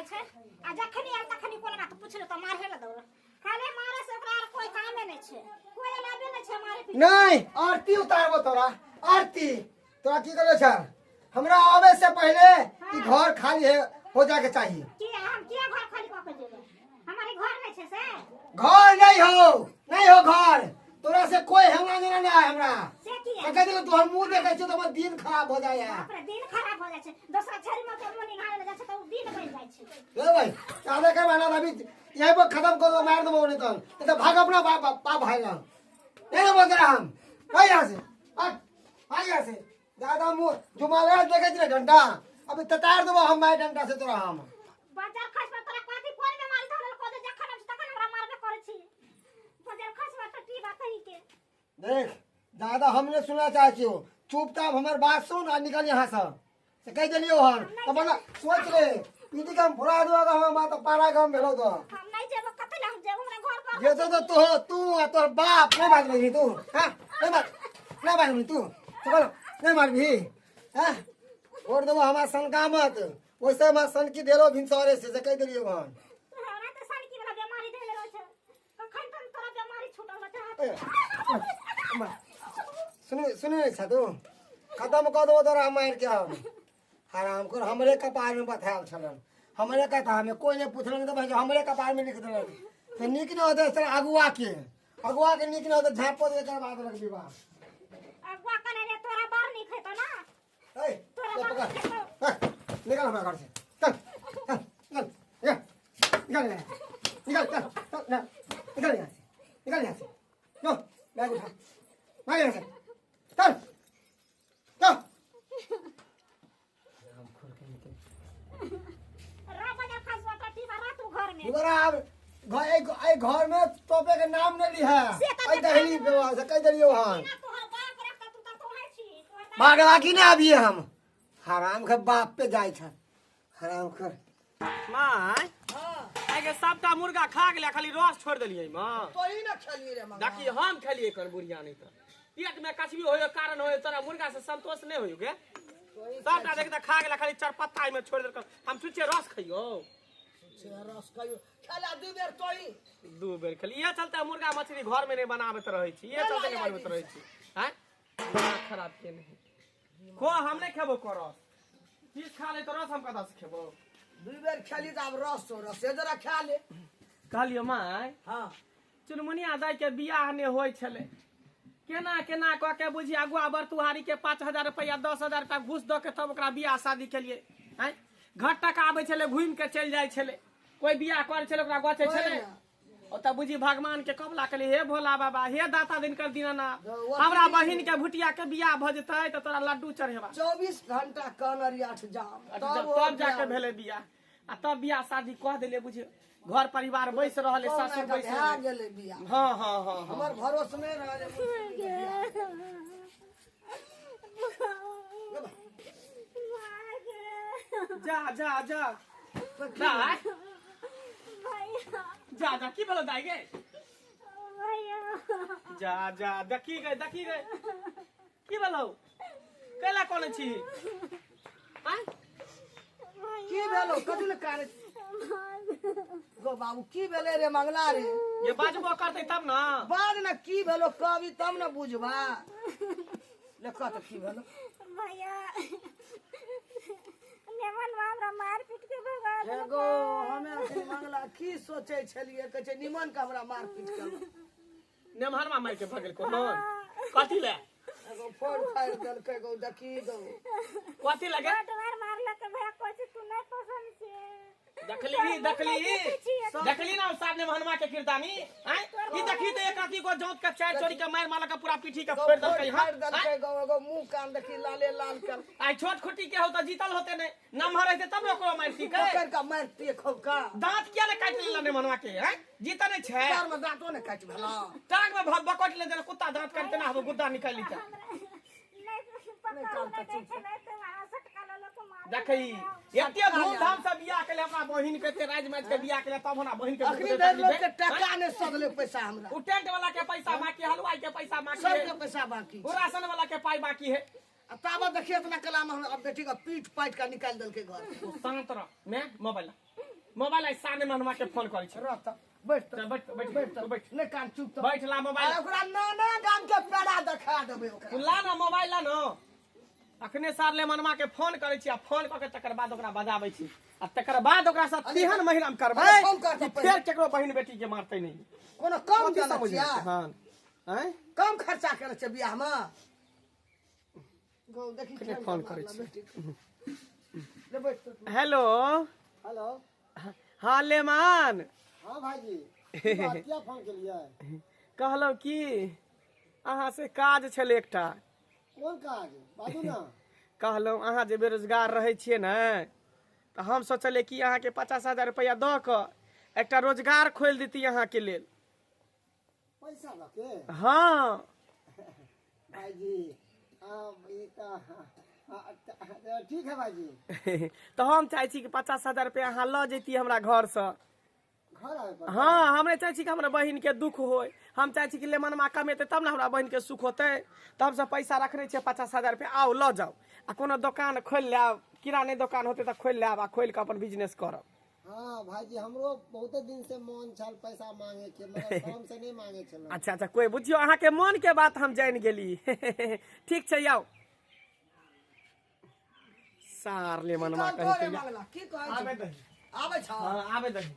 रहै छै आ जखनी आयल तखनी कोन बात पुछलो तऽ मारे लए दौड़ खाली मारे से ओकरा आर कोई कामे नहि छै कोई अलावे नहि छै मारे पीटे। नहीं आरती उतारबो तोरा आरती तोरा की कहलो छ हमरा आवे से पहले ई घर खाली है हो जाके चाहिए। किया हम किया घर खाली कऽ के जेबै? हमारे घर नहि छै से? घर नहीं हो, नहीं हो घर। तोरा से कोई हमरा देना नहीं है हमरा। से किया? कह दिलो तोहर मुंह देखै छियो तो हमर दिन खराब हो जाय है। बाप रे, दिन खराब हो जाइ छै। दोसरा छड़ी में के मुंह निघारे जाइ छै तऽ उ दिन बनि जाइ छै। ले भाई ज्यादा कर माना अभी यहीं पर खत्म कर दो, मार दो नहीं तो। नहीं तो भाग अपना बाप बाप भाई ना। नहीं तो बोल रहा हम। भाई यहाँ से भाग, भाग यहाँ से। ज्यादा मुंह जुमाले देखे छी डंडा अभी ततार देबो हम मार डंडा से तोरा हम। बाजार खस पर तोरा कथी कोन बेमारी धरल को जे जखन हम तखन हमरा मारबे करै छी। बाजार खस पर टटी बात ही के। देख दादा हमने सुनना चाहे छियो, चुपचाप हमर बात सुन आ निकल यहाँ से। से कह देलियो हन तो बना सोच ले पीटी के हम फोड़ा देबो हम माता पारा गाम भेलो तो। हम नहीं जेबो कथि ले हम जेबो हमरा घर पर। जे तो तो तू आ तोर बाप नहीं बाजबी तू। हां नहीं बाज, नहीं बाजबी तू। चल नहीं मारबी। हां छोड़ देबो हमरा सनका मत, वैसे हमरा सनकी देलो भिनसरे से कह देलियो हन। हमरा त सनकी वाला बीमारी देले रहै छै, कखन तक तोरा बीमारी छूटल रहै छै। सुने सुने नहीं छा तू, खत्म कर देबो तोरा मार के हम। हराम कर हमरे कपार में बतायल छलन, हमरे कथा में कोई नहीं पूछलन तो भाई हमरे कपार में लिख देलन तो निक न होते सर अगुआ के, अगुआ के निक न होते झापो दे कर बाद रख विवाह। अगुआ कने रे तोरा बार निक हेतो ना। ए, तोरा ले बार पकड़। निक हेतो। ए, निकल हमरा घर से। चल, चल, निकल, निकल, निकल यहाँ से। निकल, चल, चल, ना, निकल यहाँ से, निकल यहाँ से। लो, बैग उठा। भाग यहाँ से। चल, चल। रा बाजार खसवा टटी बा रात घर में। दोबारा अब घर, एक, एक घर में तोपे के नाम नहीं ली है। से तो ऐ दहली पे वहाँ से कह देलियो हन। ना तोहर बाप रखता तू त तोहे छी। तोहर बाप भागला की ना अभी हम हराम के बाप पे जाय छ हराम कर। My, आइ के सबटा मुर्गा खा गेलै, खाली रस छोड़ देलियै मां। तोही ना खेलियै रे मंगा। देखी हम खेलियै कर बुढ़िया नहीं त पेट में कछबी होयो कारण होयो तोरा मुर्गा से संतोष नहीं होयो गे। सबटा देख त खा गेलै, खाली चार पत्ता में छोड़ देलक। हम सोचे रस खइयो। सोचे रस खइयो। खेला दू बेर तोही। दू बेर खेली। इहे चलते मुर्गा मछली घर में नहीं बनाबैत रहै छी, इहे चलते नहीं बनबैत रहै छी। हैं? दिमाग खराब के नहीं। को हम नहीं खेबो को रस। चीज खा ले तो रस हम कतऽ से खेबो? दू बेर खेली त आब रस तो रस जरा खा ले। कहलियो my, हाँ। चुनमुनिया दाई के बियाह ने होय छलै, केना केना कऽ के बुझी अगुआ बरतुहारी के 5000 रुपया 10000 रुपया घूस दऽ के तब ओकरा बियाह शादी केलियै। हैं? घर टका आबै छलै घुमि के चलि जाइ छलै, कोई बियाह करै छलै ओकरा गचै छलै। ओतऽ बुझी भगवान के कबला केलियै, हे भोला बाबा, हे दाता दिनकर दीनानाथ, हमरा बहिन के भुटिया के बियाह भऽ जेतै तऽ तोरा लड्डू चढ़ेबा। 24 घंटा कानर आठ जाम, तब जाके भेलै बियाह। आ तब बियाह शादी कऽ देलियै बुझी, घर परिवार बैस रहल है, सासुर बैस भए गेलै बियाह। हाँ, हाँ, हाँ, हाँ। हमर भरोस नहि रहल। जा जा जा दाई, जा जा की भेलो दाई गे? जा जा देखी गई, देखी गई की भेलो? कैला कोने छी? आँय? की भेलो? कथी ले काने गो बाबू, की भेलै रे मंगला रे? ये बाजबो करतै तब ना। बाज ना की भेलो कहबी तब ना बुझबा। ले कह त की भेलो? भैया नेमन हमरा मार पीट के भगा देलकै। एगो हमे अखन मंगला की सोचै छलियै, कहै छै निमन के हमरा मार पीट के। नेमहरमा मार के भगेल कोनो? कथी ले? एगो फोड़ फाड़ देलकै गो, देखी गो। कथी लगे? बड बार मारलक भैया, कहै छै तू नहीं पसंद छे। देखली, देखली, देखली ना साहब ने महनमा के किरदानी? आय? ई देखी त एक अथी को जोत के चार चोरी के मार मारलक पूरा पीठी के फोड़ देलकै। फोड़ देलकै गो, एगो मुंह कान देखी लाले लाल कर। आइ छोट खुटी के हो त जीतल होते ने, नमहर रहते तब ने ओकरो मारती के। पकड़ के मारती खौका। दांत किया ने काटि लेला ने मनवा के, हैं? जीतल नै छै। टांग में दांतो ने काटि भेला। टांग में बकट ले देला कुत्ता दांत काटते ना, हम गुद्दा निकालि लीता। देखी एते धूमधाम से बियाह केले अपना बहिन के, एते राज माज के बियाह केले तब हमरा बहिन के अखनी धरि लोग के टका ने सधले पैसा हमरा। उ टेंट वाला के पैसा बाकी, हलवाई के पैसा बाकी, सबके पैसा बाकी, उ राशन वाला के पाई बाकी है। आ ताबत देखिए इतना कलाम हम अब बेटी का पीट पाट के निकाल देलकै घर। तू शांत रह, मैं मोबाइल ला। मोबाइल आइ साने मनमा के फोन करै छी। रह त, बैठ त। चल, बैठ बैठ बैठ तू बैठ। नहि कान, चुप त। बैठ, ला मोबाइल। आ ओकरा नाना गाम के पेड़ा देखा देबै ओकरा। तू ला ना मोबाइल, ला ना। अखने सार ले मनमा के फोन करै छी आ फोन कऽ के तकर बाद ओकरा बजाबै छी आ तकर बाद ओकरा साथ तेहन महिला हम करबै अरे फोन कर कि तऽ पहिले। फेर केकरो बहिन बेटी के मारतै नहि। कोनो कम कथी देने समझै छियै? छी? हँ, आँय? कम खर्चा करै छै बियाह मे? गौ देखी। कने फोन करै छी। ले बैठ त। हेलो। हेलो। हाँ लेमान। हाँ भाईजी, की बात, किया फोन केलियै? कहलहुँ की अहाँ से काज छलै एकटा। कोन काज, बाजू ना। कहलहुँ अहाँ जे बेरोजगार रहै छियै ने, तऽ हम सोचलियै कि अहाँके 50,000 रुपैआ दऽ कऽ एकटा रोजगार खोलि देती अहाँके लेल। पैसा लऽ के? हँ। भाईजी, हाँ, ई तऽ हाँ, ठीक है भाईजी। तऽ हम चाहै छी कि 50,000 रुपैआ अहाँ लऽ जैती हमरा घरसँ। घर आबे पर? हँ, हम नहि चाहै छी कि हमरा बहिनके दुख होय। हम चाहै छी कि लेमनमा कमेतै तब ने हमरा बहिनके सुख होतै। तऽ हमसब पैसा रखने छियै 50,000 रुपैआ, आउ लऽ जाउ आ कोनो दोकान खोलि लेब, किराने दोकान होतै तऽ खोलि लेब आ खोलि कऽ अपन बिजनेस करब। हाँ भाईजी, हमरो बहुते दिन से मन छल पैसा मांगे के, मगर शरम से नहीं मांगे छलहुँ। अच्छा अच्छा, कोइ बुझियौ अहाँके मन के बात हम जानि गेली। ठीक छै, आउ सार ले मनमा की कही कहलको रे के मंगला? की कहै आबे छै? दही। आबै छ? हाँ, आबे दही,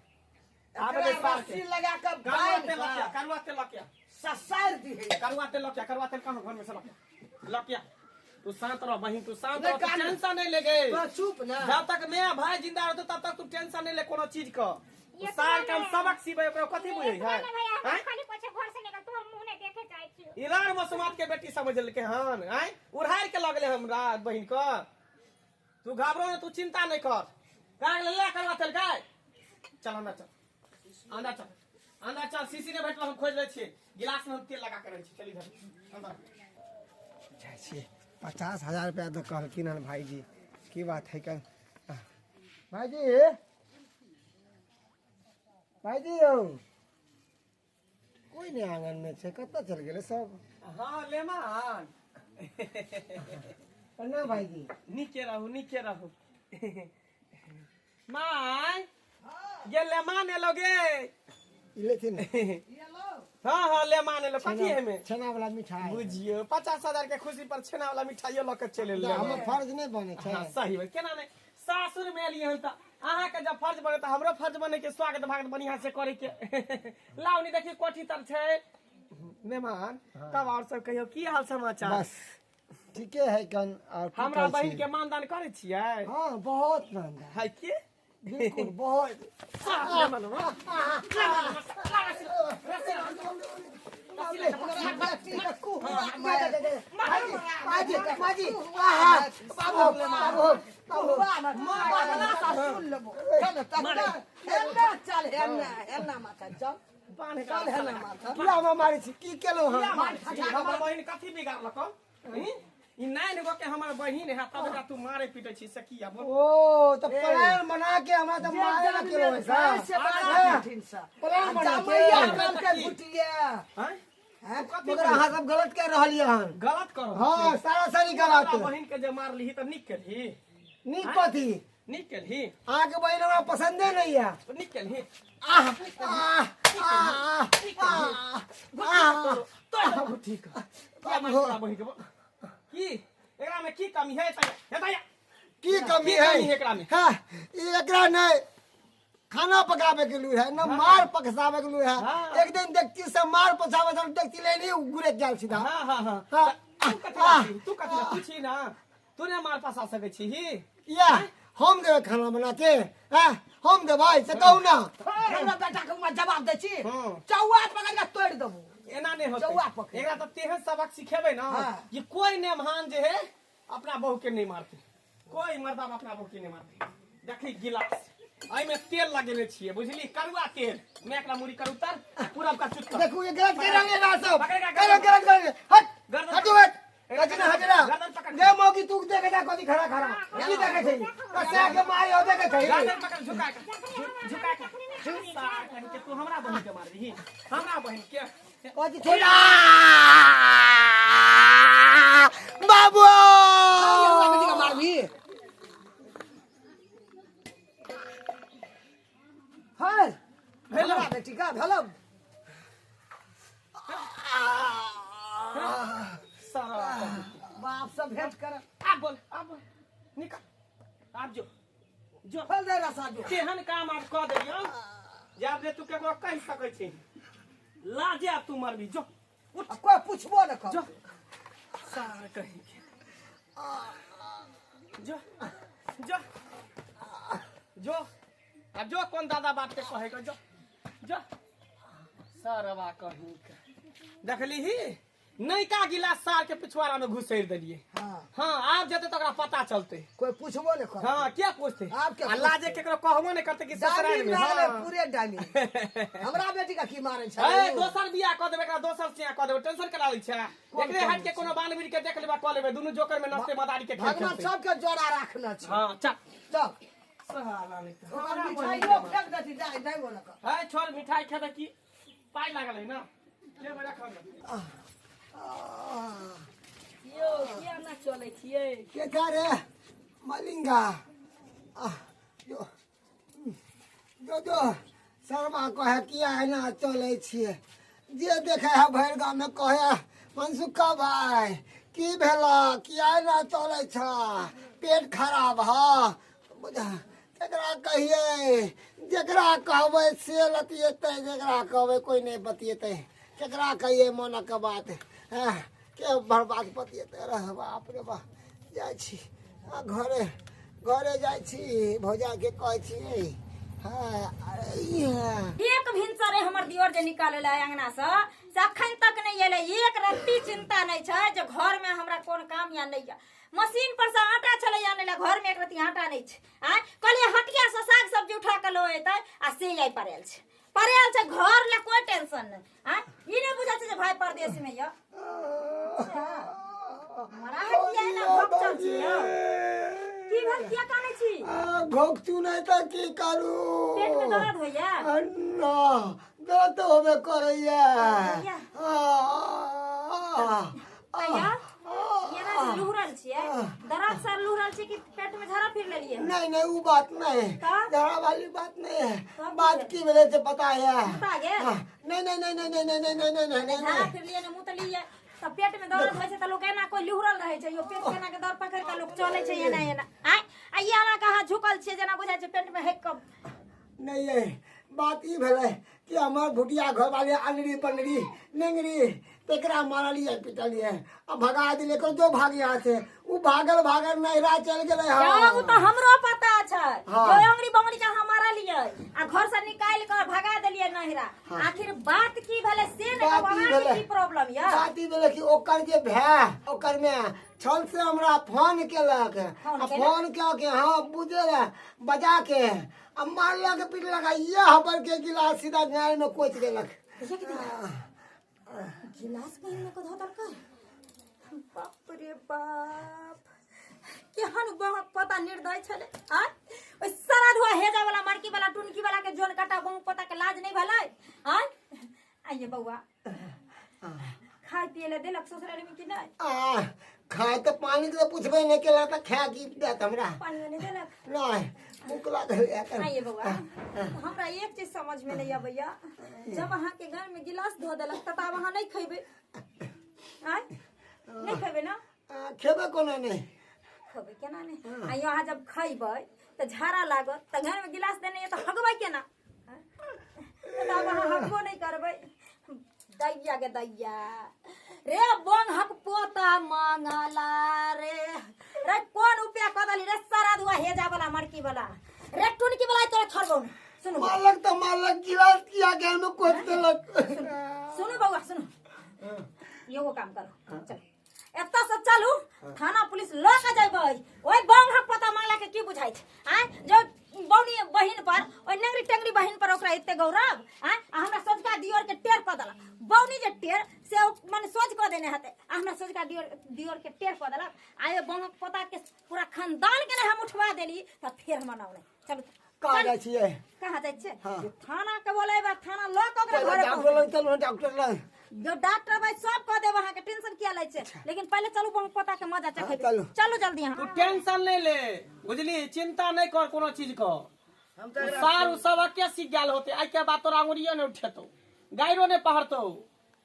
आबे दही एकरा सार के। रस्सी लगा के करुआ बान्हि तेल लऽ के आ, कऽ करुआ तेल लऽ के आ। ससारि दिहे। करुआ तेल लऽ के आ, करुआ तेल कहाँ घर में से लऽ के आ, लऽ के आ। तू शांत रह बहिन, तू शांत नहीं, रह, तू टेंशन नहीं ले गए। तो चुप ना। जब तक मैं भाई जिंदा रहतो तब तक तू टेंशन नहीं ले कोनो चीज का। ये सार के हम तो सबक सीबै, ओकरा कथी बुझै है? नहीं भैया, हम हैं? खाली पछे घर से निकल, तोहर मुंह नहीं देखे चाहे छियो। इलार मसुमात के बेटी समझ लेलकै हन, आँय, उड़ारि के लगले हमरा बहिन के। तू घबरो ना, तू चिंता नहीं कर। का गेलै? ले करवा तेल गाय। चल अंदर, चल अंदर, चल अंदर चल। शीशी नहि भेटल, हम खोजि लै छियै। गिलास में हम तेल लगा के रहै छी। चल इधर अंदर। जाइ छियै, 50,000 रुपया दऽ कहलखिन हन भाईजी। की बात है कन भाईजी? भाईजी यौ, कोई नहि आंगन में छै, कतऽ चलि गेलै सब? हाँ लेमान। प्रणाम भाईजी। नीके रहू, नीके रहू। माय गे, लेमान एलो गे। ई लेथिन ने। हाँ हाँ, लेमान एलो। कथी है में? छेना वाला मिठाई। बुझियो, 50,000 के खुशी पर छेना वाला मिठाइयो लऽ के चलि एलै। हमर फर्ज नहि बनै छै? हाँ, सही बात, केना नहि? सासुर में एलियै हन तऽ अहाँके जब फर्ज बने तऽ हमरो फर्ज बने के स्वागत भागत बढ़िया से करे के। लाउ नी देखिए कोठी तर छै मेहमान। तब और सब कहियो, की हाल समाचार? बस ठीके है कन, और की हमरा कहै बहिन छी? के मानदान करै छियै? हाँ, बहुत मानदान। है की? बिल्कुल, बहुत। ले मनवा, ले मनवा, ला रस्सी, रस्सी ला, रस्सी ले। माजी, माजी, आहा, बाबू, बाबू, बाबू। सुन लेबो। चल हेन्ना, चल हेन्ना, हेन्ना माथा, चल। बान्ह चल हेन्ना माथा। किया हमरा मारै छी? की केलहुँ हम? हमर बहिन कथी बिगाड़लक? हँ? ई नाइन गो के हमर बहिन है, तब एकरा तू मारे पीटे छी से किया बोल? ओ तऽ प्लान बना के हमरा तऽ मारे ला केलहुँ ऐसा? से बड़ा कठिन सा। प्लान बना के। जमैया कहलकै बुटिया। हँ? हैं? कथी मगर अहाँ सब गलत कह रहलियै हन। गलत करो? हाँ, सारा सारी गलत। हमरा बहिन के जे मारलिही तऽ नीक केलही? नीक कथी? नीक केलही? अहाँके बहिन हमरा पसंदे नहीं है। नीक केलही? आह आह आह आह आह। तो ठीक है, किया मार तोरा बहिन के बोल? की एकरा में की कमी है? हे भैया। की कमी की है? कमी है एकरा में? हाँ, ई एकरा नहीं खाना पकावे के लूर है, न मार पकसावे के लूर है। हाँ। एक दिन देखती से मार पसावे से देखती ले नहीं गुरे जाल सीधा। हाँ हाँ हाँ। हाँ। तू कथी ला छी? तू कथी ला? तू छी ना, तू ने मार पसा सकै छी ही? या हम देबै खाना बना के? हाँ, हम देबै से कहू ना। हमरा बेटा के उमा जवाब दै छी। हाँ। चौआ पकड़ के तोड़ि देबो। एना नहीं होतै। चौआ पकड़। एकरा तऽ तेहन सबक सिखेबै ना हाँ। कि कोई नेमहान जे है अपना बहू के नहीं मारते, कोई मर्दा अपना बहू के नहीं मारते। देखी, गिलास एहिमे तेल लगेने छियै, बुझली, करुआ तेल मैं एकरा मुड़ी कर उतर पूरा का चुत्तर। देखू, ये गलत कर रहे हैं सब। पकड़ के गलत गलत कर, हट। गर्दन हटू, पकड़। हट, रचना हटना। गर्दन पकड़। गे मौगी, तू देखे जा कथी खड़ा खड़ा की देखे छै? कसा के मारी हो देखे छै। गर्दन पकड़, झुका के, झुका के। सार कहीं के तू हमरा बहिन के मारबही? हमरा बहिन के? कथी छोड़ बाबू। हमरा बेटी के मारबी? बेटी का भेलौ। सारा बाप से भेंट कर। आब बोल, आब बोल, निकल, आब जो जो खोल दे रसा जो। केहन काम आब कऽ देलियौ जे आब जे तू केकरो कहि सकै छी, लाजे आब तू मरबी। जो उठ। आ कोई पूछबो न कर। जो सार कहीं के, जो जो जो आब जो, कोन दादा बाप के कहे के, जो जो सरवा कहीं के। देखली ही नैका गिलास सार के पिछुआरा में घुसेर देलिए। हाँ। हाँ, आब जेते तो ओकरा पता चलते। कोई पूछबो न कर। हाँ, क्या पूछते? आब क्या आ लाजे केकरो कहबो नहीं करते कि ससुराल डाली में। लागले। हाँ। पूरे डाली हमरा बेटी का की मारे छै? ए, दोसर बियाह कऽ देबै एकरा, दोसर सिया कऽ देबै, टेंशन करा लै छै। कोन एकरे हट के कोनो बालवीर के देख लेबा, कऽ लेबै, दुनू जोकर में नस्ते मदारी के खेल भगवान खेलतै। सबके जोड़ा राखने छै। हाँ, चल। चल। साला नहीं तऽ। ओकर मिठाइयो फेंक देती, जाय नहीं बोल कर। है छोड़, मिठाई खेबै की पाइ लागल है ना, लेबै रखब ने। यौ, किया ना चलै छियै? के का रे मलिंगा? आह, जो जो जो शर्मा कहे किया एना चलै छियै? जे देखे है भरि गाँवमे कहे, मनसुखा भाई की भेल, किया एना चलै छ, पेट खराब ह? बुझा केकरा कहियै? जेकरा कहबै से लतियेतै, जेकरा कहबै कोइ नहि बतियेतै। केकरा कहियै मोनक बात? हँ, के बर्बाद बतियेतै? रह, बाप रे बाप, जाइ छी आ घरे, घरे जाइ छी, भौजाके कहै छियै। हँ, अरे ई है। एक भिनसरे हमर दियोर जे निकाले ला अंगना से, से अखन तक नहीं एलै। एक रत्ती चिंता नहीं छै जे घर में हमरा कोन काम या नहीं या। मशीन पर से आटा छलै आनै ला, घर में एक रत्ती आटा नहीं छै। आँय, कहलियै हटिया से साग सब्जी उठा के लो एतै, आ से आइ पड़ल छै, पड़ल छै। घर ला कोई टेंशन नहीं। आँय, ई नहीं बुझै छै जे भाई परदेश में यऽ। मरा है किया एना भोगचल छी यौ? की भेल, किया कानै छी? घोकचू नहि तऽ की करू? पेट में दर्द होइया? ना, दर्द तऽ होबे करैया। होइया? भैया, एना जे लुहरल छियै, दर्द से लुहरल छी कि पेट में झड़ा फिर लेलियै? नहीं नहीं, वो बात नहीं। का? झगड़ा वाली बात नहीं है। तब बात की वजह से पता है? पता गेल? हाँ, नहीं नहीं नहीं नहीं नहीं नहीं नहीं नहीं नहीं नहीं झाड़ा नहीं। फिर लिए ने मुँह लिये तऽ पेट में दर्द होइ छै तऽ लोक एना कोई लुहरल रहै छै यो? पेट केना के दर्द पकड़ के लोक चलै छै एना एना? आँय, आ ई एना कहाँ झुकल छियै, जेना बुझाइ छै पेट में हेक कऽ। नहीं, ये बात ई भेलै कि हमर भुटिया घर वाले अनरी पनरी नेंगरी तेकरा मारलियै पिटलियै आ भगा दिले को, जो भाग यहाँ से। उ भागल भागल नैहरा चल गेलै। हाँ, उ तऽ हमरो पता छै। हाँ। जो अंगरी बंगरी के अहाँ मारलियै आ घर से निकालि कऽ भगा देलियै नैहरा, आखिर बात की भेलै से ने बात कहू। ई अहाँके भेलै। की प्रॉब्लम यऽ? बात ई भेलै कि ओकर जे भाय ओकर में छल से हमरा फोन केलक। फोन आ केलक? फोन कऽ के, हाँ, बुझे बजा के आ मारलक पिटलक आ यह पर के गिलास सीधा गाय में कोचि देलक। गिलास बहिन में को धऽ देलकै? बाप रे बाप, केहन बहक पता निर्दय छलै। आँय, ओहि सारा धुआ हेजा वाला मरकी वाला टुनकी वाला के जोन काटा बहु पता के लाज नहीं भेलै? आँय, आइए बौआ, खाय पिए ले देलक ससुराल में कि नहीं? आ खाय तऽ पानी के तऽ पुछबे नहि केलक, तऽ खाय की देत हमरा? पानी नहीं देलक? नहि, भूख लागल एखन। आइए बौआ, हमरा एक चीज समझ में नहीं अबैया, जब अहाँके घर में गिलास धो देलक तब आब अहाँ नहीं खेबै? आँय, नहीं खेबै ना? आ, खेबै कोना नहि? खेबै केना नहि? आ यहाँ जब खैबै तऽ झाड़ा लागत, तऽ घर में गिलास देने यऽ तऽ हगबै केना? आँय? तऽ आब अहाँ हगबो नहि करबै। दैया के दैया रे, बोंग हक पोता मांगला रे, रे कोन उपाय कऽ देली रे सारा दुआ हेजा वाला मरकी वाला रे टुनकी वाला, तोरा छोड़बौ नहि। सुनू। मारलक तऽ मारलक, गिलास किया गाय में कोचि देलक? सुनू बौआ, सुनू, एगो काम करू, चलू एतऽ से, चलू थाना पुलिस लऽ के जेबै ओहि बंग हक पता मांगला के। की बुझाइ छै आँय, जो बौनी बहिन पर, ओहि नंगरी टेंगरी बहिन पर ओकरा एते गौरव? आँय, आ हमरा सोझका दियोर के टेढ़ कऽ देलक। बौनी जे टेढ़ से ओ मने सोझ कऽ देने हेतै, आ हमरा सोझका दियोर दियोर के टेढ़ कऽ देलक। आ ए बंगक पोता के पूरा खानदान के ने हम उठवा देली तऽ फेर हम नाव नहि। चलू। कहाँ जाइ छियै? कहाँ जाइ छियै? हाँ। थाना के बोलेबै, थाना लऽ कऽ ओकरा घरे डॉक्टर लग चलू, डॉक्टर लग। जो डॉक्टर भाई सब कह देब अहाँके, टेंशन किया लै छै? लेकिन पहिले चलू, बहु पोता के मजा चखेबै। चलू। चलू जल्दी तू अहाँ। टेंशन नहीं ले, बुझली? चिंता नहीं कर कोनो चीज को। हम तऽ एकरा सार सब के सीख गेल होते। आइ के बाद तोरा अंगुरियो ने उठेतौ, गायरो ने पहरतौ,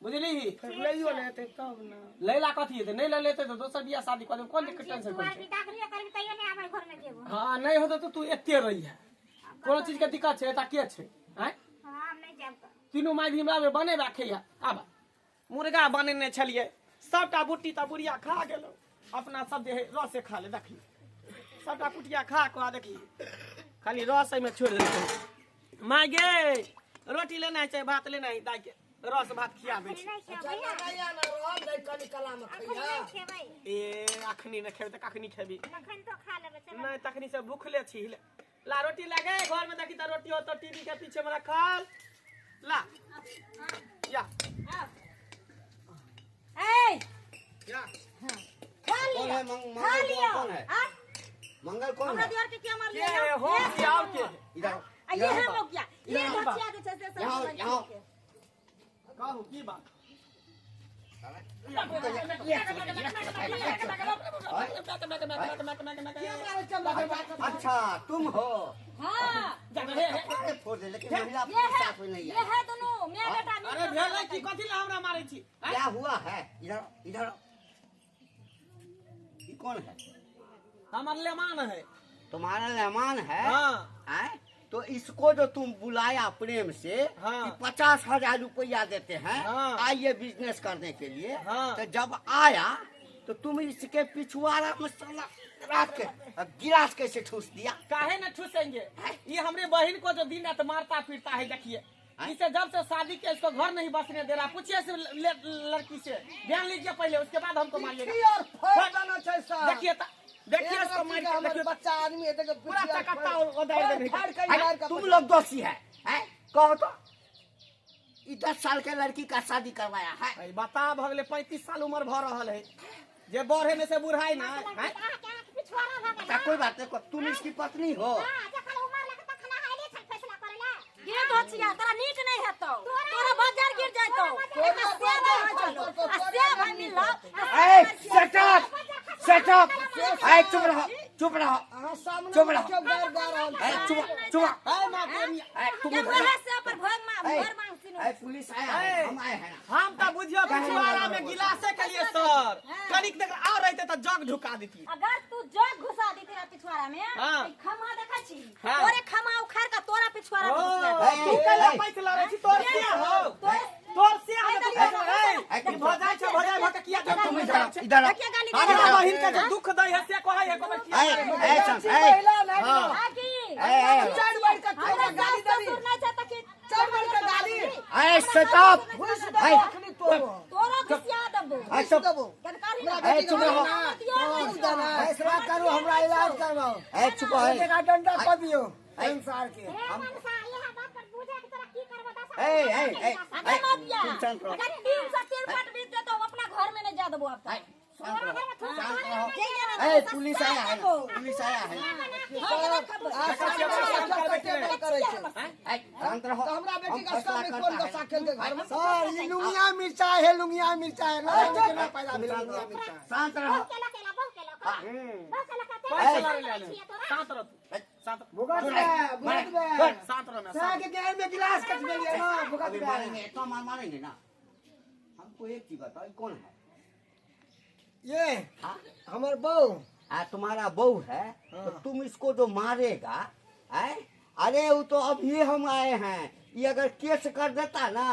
बुझली? फेर लैयो ने हेतै तब ने। लैला कथी हेतै? नहीं ले लेते तो दोसर बियाह शादी कर देब, कोन के टेंशन तू करै आर छै? विदा करियो करबी तैयो नहि आबै घर में जेबो। हाँ, नहीं होते तो तू एते रही है, कोनो चीज के दिक्कत छै? एता के छै? आँय? हाँ, हम नहि जायब। तीनू माय भीमरा में बनेबा खैया। आब मुर्गा बनेने छलियै, सबटा बुट्टी तऽ बुढ़िया खा गेलो। अपना सब जे है रसे खा ले। देखी, सबटा कुटिया खा कऽ देखी, खाली रस एहिमे छोड़ि देलकै। माय गे, रोटी लेना छै, भात लेना है? दाइ के रस भात खियाबै छी। नहि अच्छा खेबै। नैया ना रहल दै कनि कला में अखन खैया। नहि खेबै। ए, अखनी नहि खेबै तऽ कखनी खेबी? अखन तो खा लेबै, चल। नहि, तखनी से भूखले छी। ला रोटी लगे घर में, देखी तऽ रोटी हो तो टीवी के पीछे में रखल। ला या। ए या। खा कौन लियो। है खा मंगल? लियो। कौन है? आ? मंगल कौन हमरा है? दियर के क्या मार के लिया? हो कि और के? इधर आ ये इधर है आओ। मौकिया, ये यहाँ आओ। धचिया जे छै से सब यहाँ आओ, लड़की यहाँ आओ। के। कहू, की बात? अच्छा, तुम हो? हाँ। अरे, फोड़ दे, लेकिन महिला ये है साथ में नहीं ये है। है दोनों मैं बेटा मिल अरे के भेलै की? कथी ला हमरा मारै छी? आँय? क्या हुआ है? इधर आओ, इधर आओ। ये कौन है? हमर लेमान है। तुम्हारा मेहमान है? हाँ। आए? तो इसको जो तुम बुलाया प्रेम से हाँ। कि 50,000 रुपया देते हैं, हाँ। आइए बिजनेस करने के लिए, हाँ। तो जब आया तो तुम इसके पिछुआरा में साला रख के अब गिलास कैसे ठूस दिया? काहे न ठूसेंगे? ये हमरे बहन को जो दिन रात मारता पीटता है। देखिए इसे, जब से शादी के इसको घर नहीं बसने दे रहा। पूछिए इस लड़की से, ध्यान लीजिए पहले, उसके बाद हमको मारिएगा। पिट्ठी और फाड़ देना छै सर। देखिए देखिए एक इसको मार लड़की के के हमर देखिए बच्चा आदमी है, देखिए पूरा पिट्ठी और चकत्ता फाड़- उधार फाड़ देने फाड़ के अरे, मार के तुम लोग दोषी है, हैं? कहो तो, ये 10 साल के लड़की का शादी करवाया है। अरे बता, भऽ गेलै 35 साल उम्र भऽ रहल है, जे बढ़े में से बुढ़ाई ना हैं? अहाँके आँख पिछुआरा भऽ गेल। अच्छा, कोई बात नहीं, तुम इसकी पत्नी हो। हाँ, जखन उमर लगे तखन अहाँ एले छल फैसला करै ला। गे धचिया, तोरा नीक नहि हेतौ, तोरा बाजार गिर जाइतौ। एकर से नहि होइ छलौ आ से भाई मिललौ। ए, shut up, shut up! ए, चुप रहो, चुप रहो। अहाँ सामने चुप रहो। क्यों गार गा रहल ए, छी? चुप, चुप। है माँ के मियाँ। ए, तुम के उधर वएह जाओ। से पर भोग मा ए, भोर मांगसिन। ए, पुलिस आया है, हम आए हैं ना। हम तऽ बुझियो पिछुआरा में गिलासे के लिए सर, कनिक देर और रहते तऽ जग ढुका देती। अगर तू जग घुसा देती रह पिछुआरा में, हाँ। ई खम्हा देखै छी, हाँ। तोरे खम्हा उखाड़ के तोरा पिछुआरा में ओ, घुसा दे। तू कैला पैस लड़ै छी? तोर से हो, तोर से हो, तू पैस लड़ै। ई भऽ जाइ छै, भऽ जाइ भऽ के किया जग तुम घुसा इधर आओ, छै? इधर आओ। देखिए गाली हमरा दे। बहिन के जे दुख दै है से कहै है कोबर किया ए, मारै? ए, छी ए, महिला नहि हाँ। आ की? ए, ए, चारि बार के हमरा तोरा सास गाली देबी। ससुर नहि छै तऽ की? चारि बार के गाली। ए, shut up! घुस ए, देबो अखनी तोरो। तोरो घुसिया देबो। ए, चुप। देबो। जानकारी हमरा ए, बेटी के चुप रहो। ना। घुस देना। फैसला करू, हमरा इलाज करवाओ। ए, चुप रहो। एक डंडा कऽ दियौ संसार के। हे मनसा, इएह बात पर बुझे कि तोरा की करबो दस। ए, ए, ए, अगर ए, मत तुम शांत रहो। अगर 3 से 3 फट बीत जेतौ, हम अपना घर में नहीं जा देबो अब ए, तक। शांत रहो, शांत रहो। जइए ना। ए, पुलिस आया है ना, पुलिस आया है ना। आ, सामने में टेबल करै छै। ए, शांत रहो। तऽ हमरा बेटी हम के फैसला सामने करता कोन है। दशा केलकै घर में? सर, ई लुंगिया मिर्चा है, लुंगिया मिर्चा है ना, केना पैदा भेल लुंगिया मिर्चा? शांत रहो। पैस लड़ै ले आने। शांत रह तू। शांत। भुगत बे, भुगत बे। शांत रह मैं। साग के गैर में गिलास कट गेलियै ना, भुगत अभी बे। मारेंगे, इतना मार मारेंगे ना। हमको एक चीज बताओ, ये कौन है? ये हाँ? हमर बहू। आ, तुम्हारा बहू है तो तुम इसको जो मारेगा आए? अरे, वो तो अभी हम आए हैं, ये अगर केस कर देता ना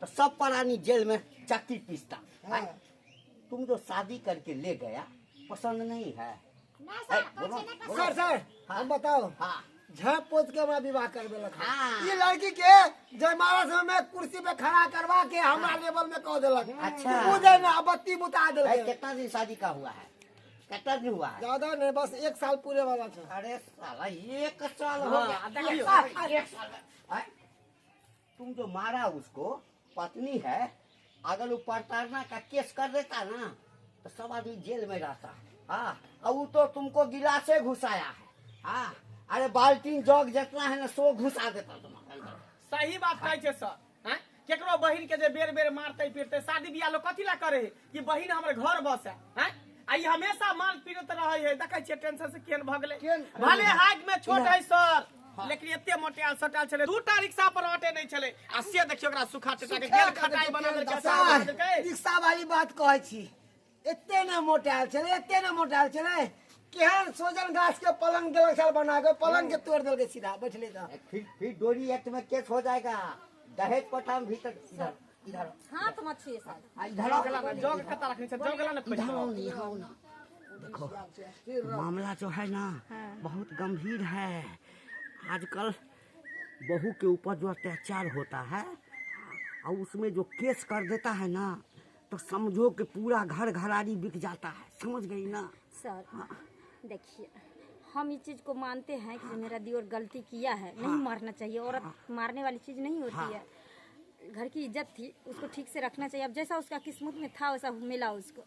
तो सब प्राणी जेल में चक्की पीसता। आए? तुम जो शादी करके ले गया, पसंद नहीं है? ए, बोलो, बोलो। सर, सर, हम बताओ। हाँ। झाँप पोत के हमरा विवाह कर देलक। हाँ। ई लड़की के जयमाला समय में कुर्सी पे खड़ा करवा के हमरा लेवल में कह देलक। अच्छा। बुझे ना, बत्ती बुता ए, देलक। कितना दिन शादी का हुआ है? कितना दिन हुआ है? ज्यादा नहीं, बस एक साल पूरे वाला था। अरे साला, एक साल हो गया? हाँ, देखियो। एक साल में। आए? तुम जो मारा उसको, पत्नी है, अगर वो प्रताड़ना का केस कर देता ना तो सब आदमी जेल में रहता। हाँ, और वो तो तुमको गिलासे घुसाया है। हाँ, अरे बाल्टीन जग जितना है ना, सो घुसा देता तुम्हारे अंदर। सही बात कहै छै सर। हैं? केकरो बहिन के जे बेर बेर मारते पीटते, शादी बियाह लोग कथी ला करे है कि बहिन हमर घर बसे हैं? आ ई हमेशा मार पीटत रहे है। देखै छियै टेंशन से केहन भऽ गेलै। केहन? भले हाइट में छोट है सर, लेकिन एते मोटायल सोटायल छलै, दूटा रिक्शा पर अटे नहि छलै। आ से देखियौ ओकरा सुखा टटा के गेल खटाई बना देलकै, अचार बना देलकै। रिक्शा वाली बात कहै छी, एते ने मोटायल छलै, एते ने मोटायल छलै, केहन सोजन गाछ के पलंग देलक छल बना के, पलंग के तोड़ देलकै सीधा बैठले तऽ। फिर डोरी एक्ट में केस हो जाएगा, दहेज प्रथा में भीतर। इधर इधर हाथ मत छुए सर। आ, इधर आओ। जग कता रखने छै, जग ला ने इधर आओ ना, यहाँ आओ ना। देखो मामला जो है ना बहुत गंभीर है। आजकल बहू के ऊपर जो अत्याचार होता है और उसमें जो केस कर देता है ना, तो समझो कि पूरा घर घरारी बिक जाता है, समझ गई ना? सर देखिए, हम इस चीज को मानते हैं कि मेरा दियोर गलती किया है, नहीं मारना चाहिए, औरत मारने वाली चीज नहीं होती है। घर की इज्जत थी, उसको ठीक से रखना चाहिए। अब जैसा उसका किस्मत में था वैसा मिला उसको,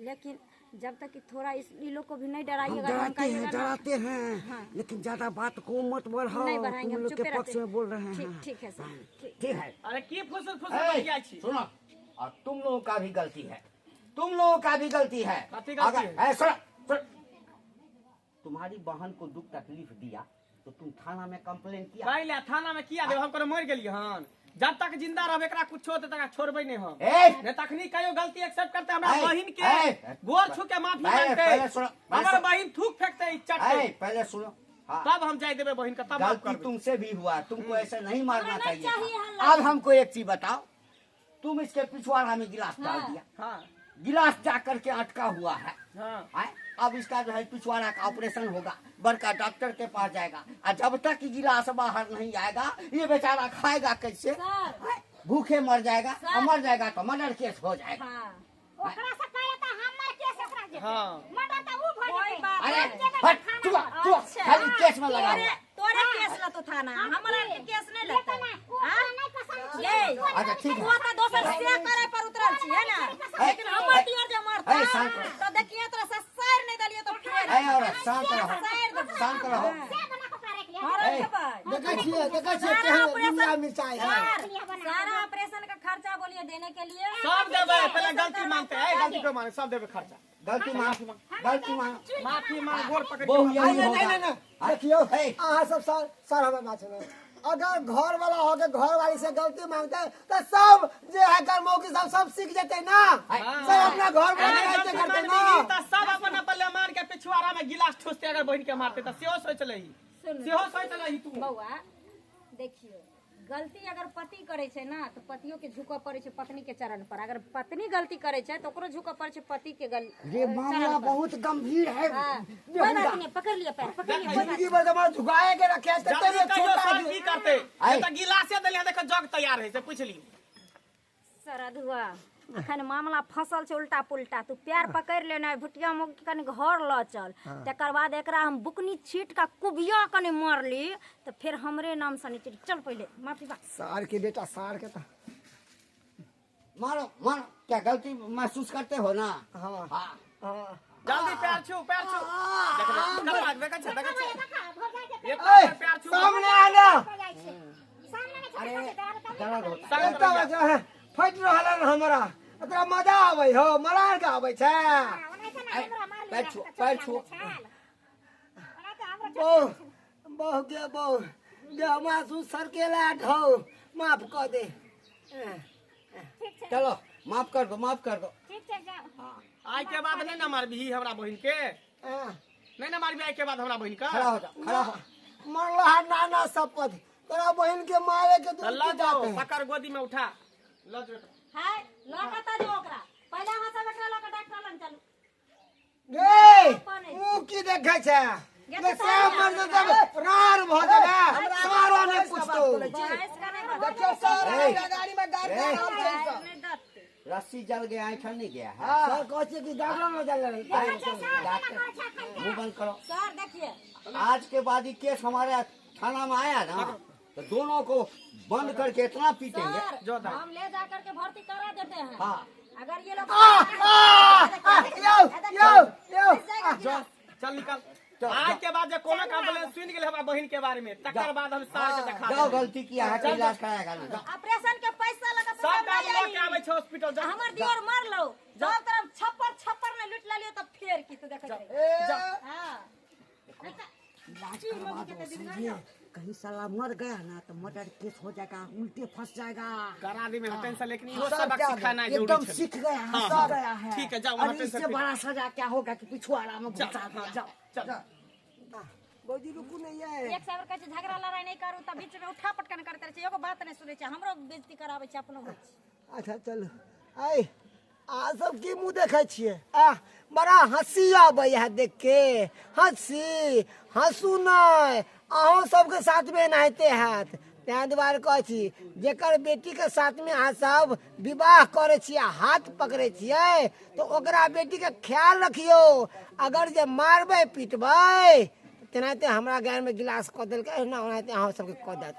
लेकिन जब तक कि थोड़ा इस इन लोग को भी नहीं हम डराइएगा, डराते हैं, धमकाइएगा ना। डराते हैं, लेकिन ज्यादा बात को मत बढ़ाओ। नहीं बढ़ाएंगे, तुम हम लोग के चुपे पक्ष रहते में बोल रहे हैं। ठीक ठीक है सर, ठीक। ठीक है। अरे की फुसुर फुसुर ए, बतियाइ छी? सुनो, और तुम लोगों का भी गलती है, तुम लोगों का भी गलती है। कथी गलती अगर है? ए, सुनो, सुनो। तुम्हारी बहन को दुख तकलीफ दिया तो तुम थाना में कंप्लेन किया? पहिले थाना में किया देब? हम कोनो मरि गेलियै हन? जब तक जिंदा रहब एकरा कुछो होतै तकरा छोड़बै नहि हम। ए! नहि तखनी कहियो गलती एक्सेप्ट करते हमरा ए, बहिन के ए, गोर छू के माफी पहले- मांगते, पहले सुनो, पहले हमर सुनो। बहिन थूक फेंकते ई चटते, ए, पहले सुनो, हाँ। तब हम जाय देबै बहिन के, तब माफ गलती करबै। तुमसे भी हुआ, तुमको ऐसे नहीं मारना हमरा नहीं चाहिए चाहिए था। हल्ला। अब हमको एक चीज बताओ, तुम इसके पिछवाड़ा में गिलास डाल दिया, हाँ गिलास जा करके अटका हुआ है, हाँ आए? अब इसका जो है पिछवाड़ा का ऑपरेशन होगा, बड़का डॉक्टर के पास जाएगा, और जब तक ये गिलास बाहर नहीं आएगा ये बेचारा खाएगा कैसे? सर। आए? भूखे मर जाएगा, सर। और मर जाएगा तो मर्डर केस हो जाएगा। हाँ ओकरा से पहिले त हमर केस ओकरा जेतै। हाँ। मर्डर त ऊ भ कोई जेतै। बात अरे नहीं। हट, चुप चुप, अच्छा। खाली केस में लगा तोरे हुआ। तोरे केस लतो थाना, हमरा के केस नहीं लगता। ओकरा नहीं पसंद ये अच्छा ठीक है। तू तो दोसर से करे पर उतरल छी है ना, ए, लेकिन हमर दियर जे मरता ए, शांत रहो। तो देखिए तोरा से सर नहीं दलिए तो फिर ए औरत, शांत रहो, सर दे। शांत रहो। से बना के ओकरा रख लिया। हरन ए, देबै। देखै छियै, देखै छियै सारा केहन ऑपरेशन दुनिया मिरचाइ है। सर, सारा ऑपरेशन का खर्चा बोलिए देने के लिए। सब देबै, पहिले गलती मानते, ए गलती को माने सब देबै खर्चा। गलती मान, गलती मान, माफी मांग, गोर पकड़ के बहु माफी। यही नहीं, होगा। नहीं, नहीं, देखियो ए। अहाँ सब सर सर हमारे बात सुनो, अगर घर वाला हो के घर वाली से गलती मांगते हैं, तो सब जे है घर मौकी सब सब सीख जेते ना, सब अपना घर वाला अरे के गलती करते मानबी ना। त सब अपन अपन मान के पिछुआरा में गिलास ठूसते, अगर बहिन के मारते त सेहो सोच लही, सुन। सेहो सोच लही तू। बौआ देखियो, गलती अगर पति करे छै ना तो पतियो के झुकऽ पड़े छै पत्नी के चरण पर, अगर पत्नी गलती करे छै तो ओकरो झुकऽ पड़े छै पति के गल ये मामला चरण पर। बहुत गंभीर है। हाँ, कोई बात नहीं, पकड़ लिया पैर, पकड़ लिया, कोई बात जिंदगी भर जमा झुकाए के रखे है, जल्दी तते कहियो छोटा सर की करते, ऐ। नहीं त गिलासे देले, देखो जग तैयार है से पूछ ली। सरधुआ अखन मामला फसल छै उल्टा पुल्टा, तू पैर पकड़ लेना भुटिया मुख के कनि घर ल चल, तकर बाद एकरा हम बुकनी छीट का कुबिया कनि मारली तो फिर हमरे नाम से नहीं चली। चल पहले माफी मांग। सार के बेटा, सार के तो मारो मारो, क्या गलती महसूस करते हो ना? हाँ। हाँ। हाँ। जल्दी पैर छू, पैर छू। देख देख, देखा छै, देखा छै। भऽ जाइ छै। एक बार पैर छू। सामने आना। भऽ जाइ छै। सामने नहि अरे छै, दर्द दर्द होता है। एकटा बच्चा है, फटि रहल हन हमरा, तोरा मजा आबै हो, मरार के आबै छै। ओनाहिते ने हमरा मारली पैर छू, पैर छू। ओनाहिते हमरो बहु बहु गे बहु गे, मासू सरकेला ढौ, माफ कऽ दे। ठीक छै। चलो माफ कर दो, माफ कर दो। ठीक छै, जाओ। आइ के बाद नहीं ना मारबी हमरा बहिन के? हाँ। नहीं ना मारबी आइ के बाद हमरा बहिन का? खड़ा हो जाओ, खड़ा हो। मरला है नाना शपथ, तोरा बहिन के मारे के त दूर ल की जाओ, जाते हैं। पकड़ गोदी में उठा ल जाओ। हाय ल कतऽ जो ओकरा पहिले अहाँ सब एकरा लऽ कऽ डॉक्टर लग चलू। गे मुँह की देखै छै? गे गे तऽ से मर जेतै, रार भऽ जेबै, सारो नहि पूछतौ। बहस का नहीं बहस। देखियौ सर, ए। गाड़ी में गाड़ी ए। आराम छै सर। नहीं दत्ते। रस्सी जल गया, ऐठन नहीं गया है। सर कहै छियै कि डॉक्टर लग चल। डॉक्टर मुंह बंद करो। सर देखिए, आज के बाद ये केस हमारे थाना में आया ना तो दोनों को बंद करके इतना पीटेंगे। सर जो दा। हम ले जा करके भर्ती करा देते हैं। हाँ। अगर ये लोग आ आ यौ यौ यौ। जो चल निकल। आज के बाद जे कोनो कंप्लेन सुन गेल हमरा बहिन के बारे में, तकर बाद हम सार के देखा जाओ, देबै। गलती किया है तो इलाज कराएगा ना, जाओ। ऑपरेशन के पैसा लगा सब काम लऽ के आबै छै हॉस्पिटल जा। हमर दियोर मर लो सब तरफ छप्पर छप्पर ने लूट लेलियो तब फेर की तू देखै रही। जा। हां इलाज करवा दो, समझे? कहीं साला मर गया ना तो मर्डर केस हो जाएगा, उल्टे फंस जाएगा। करा दी में टेंशन, लेकिन इहो सब सबक क्या सिखाना जरूरी एकदम छै। सीख गया है, हाँ, सीख हाँ। गया है। ठीक है, जाओ, वहाँ अरे टेंशन इससे फ्री। बड़ा सजा क्या होगा कि पिछुआड़ा में जाओ, घुसा दिया। हाँ, जाओ चल। भौजी रुकू नहीं है। एक साबर कहै छै झगड़ा लड़ाई नहीं करू तऽ बीच में उठा पटकन करते रहै छै, एगो बात नहीं सुनै छै, हमरो बेइज्जती कराबै छै, अपनो होइ छै। अच्छा चलू। आइ आ सब की मुँह देखै छियै? आ बड़ा हँसी आबै है देख के। हँसी हँसू नहि, अहूँ सबके साथमे एनाहिते हैत। ताहि दुआरे कहै छी जेकर बेटीके साथमे अहाँ सब विवाह करै छियै, हाथ पकड़ै छियै, तऽ ओकरा बेटीके ख्याल रखियौ। अगर जे मारबै पीटबै तेनाहिते हमरा गायमे गिलास कऽ देलकै, एहिना ओनाहिते अहाँ सबके कऽ देत।